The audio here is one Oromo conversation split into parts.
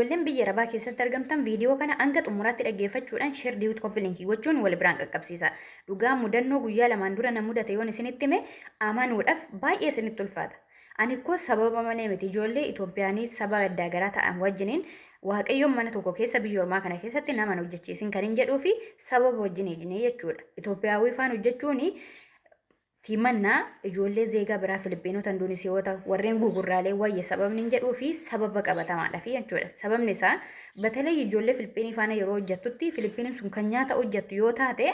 Ijoolleen biyya Arabaa keessatti argamtan viidiyoo kana hanga xumuraatti dhaggeeffachuudhaan share, duet, copy link gochuun wal biraan qaqqabsiisa. Dhugaa mudannoo guyyaa lamaan dura na mudate yoon isinitti hime amanuudhaaf baay'ee isinitti ulfaata. Ani koo sababa malee miti ijoollee Itoophiyaanii saba addaa garaa ta'an wajjiniin Waaqayyoon mana tokko keessa biyya ormaa kana keessatti nama hin hojjechiisin kan hin jedhuu fi sababa wajjiniin jechuudha. Itoophiyaawii faan hojjechuun tiimannaa ijoollee zeegaa biraa Filippinoota, Indoneesiyoota warreen gugurraalee wayya sababni hin jedhuu fi sababa qabatamaadha fi jechuudha. Sababni isaa batalee ijoollee Filippinii faana yeroo hojjettutti Filippiniin sun kan nyaata hojjettu yoo taate,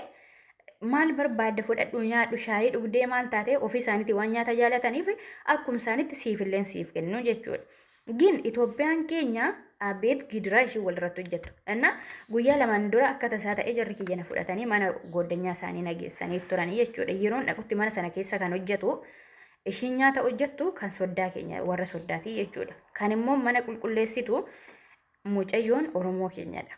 maal barbaadda fudhadhu, nyaadhu, shaayii dhugdee maal taate, ofii isaaniitti waan nyaata jaalataniif akkuma isaanitti siifilleen siif kennu jechuudha. Gin Itoophiyaan keenya abeet gidiraa ishii walirratti hojjettu. Inna guyyaa lamaan dura akka tasaa ta'ee jarri kiyya na fudhatanii mana goddanyaa isaanii na geessanii turanii jechuudha. Yeroon dhaqutti mana sana keessa kan hojjetu ishiin nyaata hojjettu kan soddaa keenya warra soddaatii jechuudha. Kan immoo mana qulqulleessitu mucayyoon Oromoo keenyadha.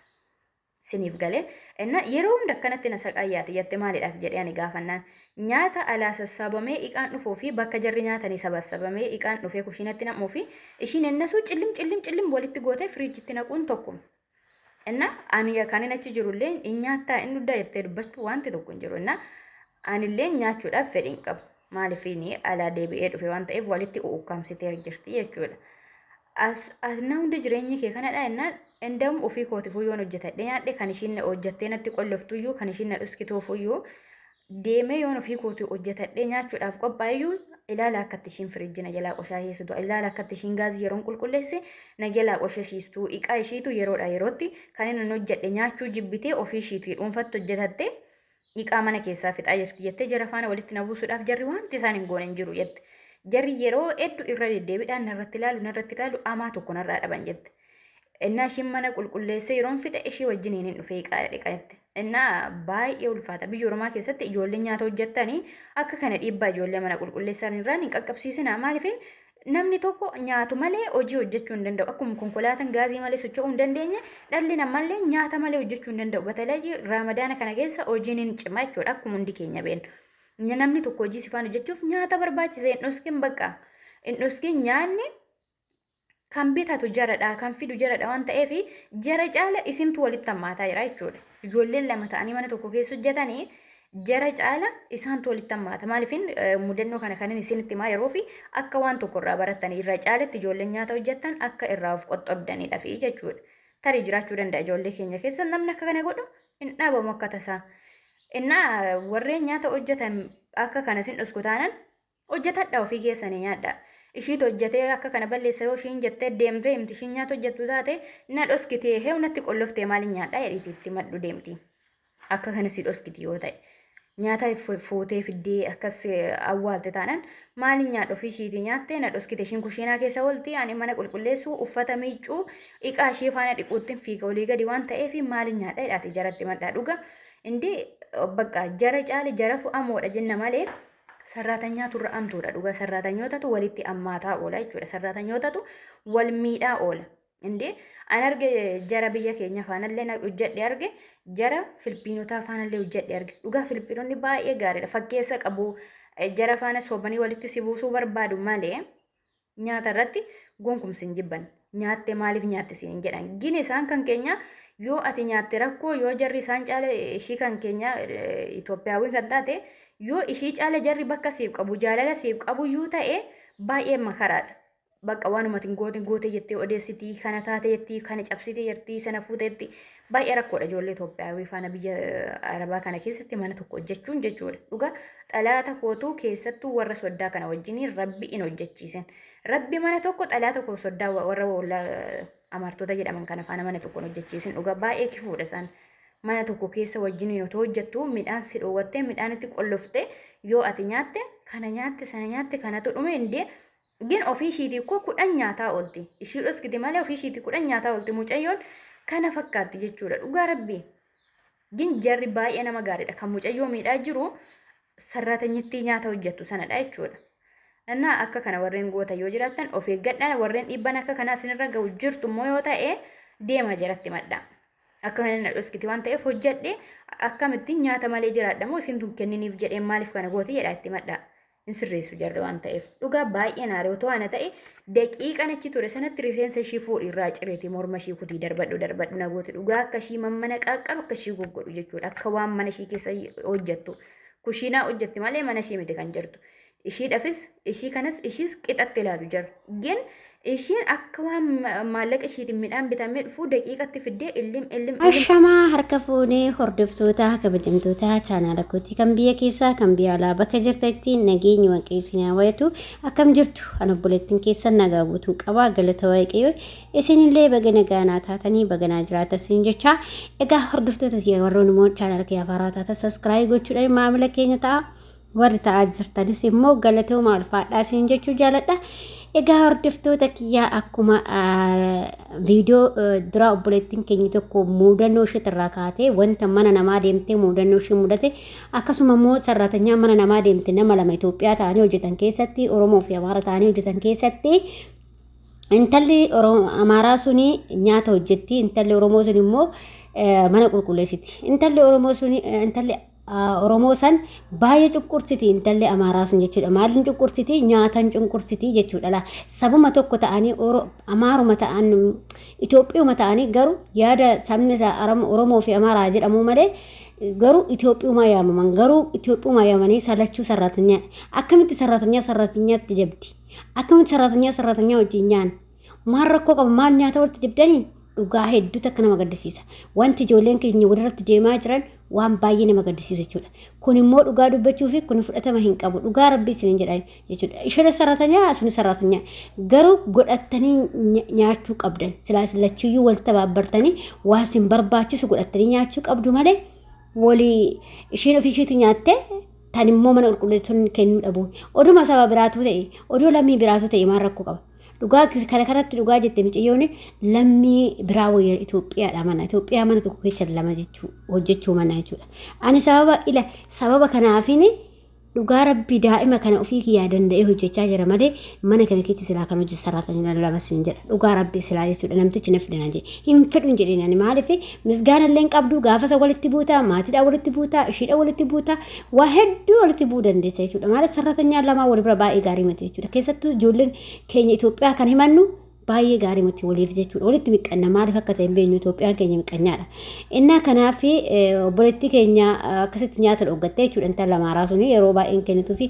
Siniif galee inna yeroo hunda akkanatti na saqayyaati jette. Maaliidhaaf jedhee ani gaafannaan, nyaata alaa sassaabamee iqaan dhufuu fi bakka jarri nyaatanii sabassabamee iqaan dhufee kushiinatti nam'uu fi ishiin ennasuu cillim cillim cillim walitti gootee firiijitti naquun tokkuma. Inna ani kan inni achi jirullee hin nyaattaa inni dugdaa jettee dubbachuu wanti tokko hin jiru. Inna anillee nyaachuudhaaf fedhi hin qabu. Maaliif inni alaa deebi'ee dhufe waan ta'eef walitti ukkaamsitee jirti jechuudha. As na hundi jireenyi kee kanadha jennaan, endam ofii kootifuu yoon hojjetadhe nyaadhe, kan ishiin hojjettee natti qolloftuyyuu, kan ishiin na dhuskituufuyyuu, deemee yoon ofii kootii hojjetadhee nyaachuudhaaf qophaa'eyyuu, ilaala akkatti ishiin firiijina jalaa qoshaashiistu, ilaala akkatti ishiin gaazii yeroon qulqulleesse na jalaa qoshashiistu, iqaa ishiitu yeroodha yerootti kan inni hojjedhe nyaachuu jibbitee ofii ishiitii dhuunfatti hojjetatte iqaa mana keessaa fixaa jirti jettee jara faana walitti na buusuudhaaf jarri wanti isaan hin goone hin jiru jette. Jarri yeroo hedduu irra deddeebiidhaan narratti ilaalu, narratti ilaalu, amaa tokko narraa dhaban jette. Innaa ishiin mana qulqulleessee yeroon fixe ishii wajjiniin hin dhufee iqaa dhiqa jette. Innaa baay'ee ulfaata. Biyya Oromaa keessatti ijoolleen nyaata hojjettanii akka kana dhiibbaa ijoollee mana qulqulleessan irraan hin qaqqabsiisina. Maaliif namni tokko nyaatu malee hojii hojjechuu hin danda'u. Akkuma konkolaataan gaazii malee socho'uu hin dandeenye, dhalli namallee nyaata malee hojjechuu hin danda'u. Batalee Raamadaana kana keessa hojiin hin cima jechuudha. Akkuma hundi keenya beeknu. Namni tokko hojii sifaan hojjechuuf nyaata barbaachisa. Hin dhoskin bakka. Hin dhoskin, nyaanni kan bitatu jaradha, kan fidu jaradha waan ta'eef jara caala isintu walitti hammaataa jira jechuudha. Ijoolleen lama ta'anii mana tokko keessa hojjetanii jara caala isaantu walitti hammaata. Maaliifin mudannoo kana kanin isinitti himaa yeroo fi akka waan tokko irraa barattanii irra caalatti ijoolleen nyaata hojjettan akka irraa of qoxxobdanidha fi jechuudha. Tarii jiraachuu danda'a, ijoollee keenya keessa namni akka kana godhu hin dhaabamu akka tasaa. Innaa warreen nyaata hojjetan akka kana isin dhosku taanan hojjetadha, ofii keessanii nyaadha. Ishiitu hojjetee akka kana balleessa yoo ishiin jettee deemtee himti, ishiin nyaata hojjettu taate na dhoskitee heew natti qolloftee maaliin nyaadhaa jedhiiti itti madhu deemti. Akka kana si dhoskiti yoo ta'e. Nyaata fuutee fiddee akkas awwaalte taanaan maaliin nyaadha, ofii ishiitii nyaattee na dhoskite, ishiin kushiinaa keessa oolti, ani mana qulqulleessuu, uffata miiccuu, iqaa ishee faana dhiquutti fiiga olii gadi waan ta'eef maaliin nyaadha jedhaati jaratti madhaa dhuga. Indi bakka jara caale jaratu amoodha jenna malee sarraatanyaatu irra amtuudha dhuga. Sarraatanyootatu walitti ammaataa oola jechuudha. Sarraatanyootatu wal miidhaa oola. Indi an arge jara biyya keenya faanallee na hojjedhe arge, jara Filippiinotaa faanallee hojjedhe arge. Dhugaa Filippiinonni baay'ee gaariidha. Fakkeessa qabu, jara faana sobanii walitti si buusuu barbaadu malee nyaata irratti gonkumsi hin jibban. Nyaatte maaliif nyaatte siin hin jedhan. Gini isaan kan keenya yoo ati nyaatte rakkoo, yoo jarri isaan caala ishii kan keenya Itoophiyaawwiin kan taate yoo ishii caala jarri bakka siif qabu, jaalala siif qabu iyyuu ta'e baay'ee makaraadha. Bakka waanuma ati goote goote jettee odeessitii, kana taate jettii, kana cabsitee jirtii, sana fuuteetti, baay'ee rakkoodha ijoollee Itoophiyaawii faana biyya Arabaa kana keessatti mana tokko hojjechuun jechuudha. Dhugaa xalaata kootuu keessattuu warra soddaa kana wajjiniin rabbi hin hojjechiisin. Rabbi mana tokko xalaata koo soddaa warra amartoota jedhaman kana faana mana tokko hin hojjechiisin, dhugaa baay'ee kifuudha isaan. Mana tokko keessa wajjiniin otoo hojjettu midhaan si dhoowwattee midhaan itti qolloftee yoo ati nyaatte kana nyaatte sana nyaatte kanatu dhume indee. Gin ofii ishiitii koo 10 nyaataa oolti. Ishii dhoskiti malee ofii ishiitii 10 nyaataa oolti. Mucayyoon kana fakkaatti jechuudha. Dhugaa rabbii. Gin jarri baay'ee nama gaariidha. Kan mucayyoo miidhaa jiru sarraatanyittii nyaata hojjettu sanadha jechuudha. Innaa akka kana warreen goota yoo jiraattan of eeggadhaa, warreen dhiibban akka kanaa isinirra ga'u jirtu immoo yoo ta'e deema jaratti madhaa. Akka kana na dhoskiti waan ta'eef hojjedhe akkamittiin nyaata malee jiraadha moo isin tun kenniniif jedheen maaliif kana gooti jedhaa itti madhaa. Hin sirreessu jarri waan ta'eef. Dhugaa baay'een aare otoo ana ta'e daqiiqan achi ture sanatti rifeensa ishii fuudhi irraa cireeti morma ishii kutii darbadhu darbadhu na gooti. Dhugaa akka ishii mammana qaaqqaru akka ishii goggodhu jechuudha. Akka waan mana ishii keessa hojjettu. Kushiinaa hojjetti malee mana ishii miti kan jirtu. Ishiidhafis ishii kanas ishiis qixatti ilaalu jaru. Gin ishiin akka waan maallaqa ishiitiin midhaan bitamee dhufuu daqiiqatti fiddee illim illim illim. Ashamaa harka fuunee hordoftoota kabajamtoota chaanaala kootii kan biyya keessaa kan biyya alaa bakka jirtanitti nageenyi waaqayyo isin haa baay'atu. Akkam jirtu? An obboleettiin keessan nagaa guutuun qaba, galata waaqayyo. Isinillee baga nagaa naa taatanii baga naa jiraatan isin jecha. Egaa hordoftoota si'a warroon immoo chaanaala kiyya haaraa taatan sabiskiraayib gochuudhaan maamila keenya ta'a. Warri ta'aa jirtanis immoo galatooma, ulfaadhaa isin jechuu jaaladha. Egaa hordoftoota kiyyaa, akkuma viidiyoo duraa obboleettiin keenya tokko muudannoo isheetirraa kaatee wanta mana namaa deemtee muudannoo ishee mudate, akkasuma immoo sarraatanyaa mana namaa deemte nama lama Itoophiyaa ta'anii hojjetan keessatti, Oromoo fi Amaara ta'anii hojjetan keessatti, intalli Amaaraa suni nyaata hojjetti, intalli Oromoo sun immoo mana qulqulleessiti. Intalli Oromoo suni intalli Oromoo san baay'ee cunqursiti intalli Amaaraa sun jechuudha. Maaliin cunqursiti? Nyaatan cunqursiti jechuudha. Laa sabuma tokko ta'anii, Amaaruma ta'an, Itoophiyuma ta'anii, garuu yaada sabni isaa Oromoo fi Amaaraa jedhamu malee garuu Itoophiyumaa yaamaman, garuu Itoophiyumaa yaamanii salachuu sarraatanyaa akkamitti sarraatanyaa sarraatanyaatti jabdi, akkamitti sarraatanyaa sarraatanyaa wajjin nyaan, maal rakkoo qaba? Maal nyaata walitti jabdanii? Dhugaa hedduutu akka nama gaddisiisa. Wanti ijoolleen keenya walirratti deemaa jiran waan baay'ee nama gaddisiisu jechuudha. Kun immoo dhugaa dubbachuu fi kun fudhatama hin qabu. Dhugaa rabbii isiniin jedha jechuudha. Isheen sarratanyaa sun sarratanyaa. Garuu godhattanii nyaachuu qabdan. Silaa isin lachuyyuu wal tabaabbartanii waa isin barbaachisu godhattanii nyaachuu qabdu malee walii isheen ofii isheetti nyaattee tan immoo mana qulqulleessuun kennuu dhabu. Oduma saba biraatu ta'e, odoo lammii biraatu ta'e maal rakkoo qaba? Dhugaa kana kanatti dhugaa jette miciyyoon, lammii biraa wayya Itoophiyaadha mana. Itoophiyaa mana tokko keessa lama jechuu hojjechuu mana jechuudha. Ani sababa ila sababa kanaafin dhugaa rabbii daa'ima kana ofii kiyyaa danda'ee hojjechaa jira malee mana kana keessa silaa kan hojjetu sarraatanii lama siin jedha. Dhugaa rabbii silaa jechuudha, namtichi na fidana jedhe. Hin fedhun jedheen ani, maaliif misgaana illee hin qabdu, gaafa isa walitti buutaa, maatiidhaan walitti buutaa, ishiidhaan walitti buutaa, waa hedduu walitti bu'uu dandeessa jechuudha. Maaliif sarratanyaan lamaa wal bira baay'ee gaarii miti jechuudha. Keessattuu ijoolleen keenya Itoophiyaa kan himannu baay'ee gaarii miti waliif jechuudha. Walitti miqqanna, maaliif akka ta'e hin beeknu, Itoophiyaan keenya miqqanyaadha. Innaa kanaaf obboleettii keenya akkasitti nyaata dhoggattee jechuudha. Intala Amaaraa suni yeroo baay'een kennituu fi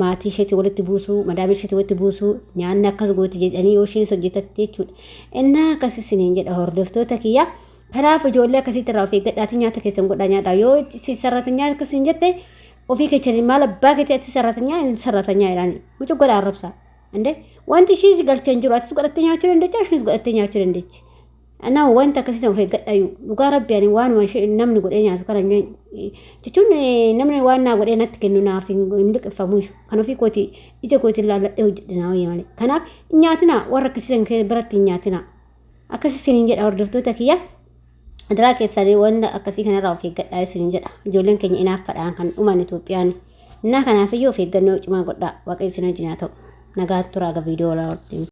maatii isheetti walitti buusuu, madaamii isheetti walitti buusuu, nyaanni akkas gooti jedhanii yoo isheenis hojjetatte jechuudha. Innaa akkas isiniin jedha hordoftoota kiyya. Kanaaf ijoollee akkasitti irraa of eeggadhaatii nyaata keessan godhaa nyaadhaa. Yoo si sarratanyaa akkasiin jette ofii keessanii maal abbaa keetii ati sarratanyaa hin sarratanyaa jedhaani. Mucuu godhaa arrabsaa. Ande wanti ishii si galchee hin jiru, atis godhattee nyaachuu dandeecha, ishiinis godhattee nyaachuu dandeechi. Nama wanta akkasii of eeggadhayu. Dhugaa rabbi ani waanuma namni godhee nyaatu kana jechuun namni waan naa godhee natti kennu naaf hin liqimfamu. Kan ofii kooti ija kootiin laalladhee hojjedhe naa wayya malee. Kanaaf hin nyaatinaa, warra akkasiisan biratti hin nyaatinaa. Akkas isiniin jedha hordoftoota kiyya. Adaraa keessanii wanta akkasii kanarraa of eeggadhaa isiniin jedha. Ijoolleen keenya inaaffaadhaan kan dhuman Itoophiyaan. Innaa kanaafiyyuu of eeggannoo cimaa godhaa. Waaqayyo isin wajjin haa ta'u. Nagaan turaa ga viidiyoo waliin.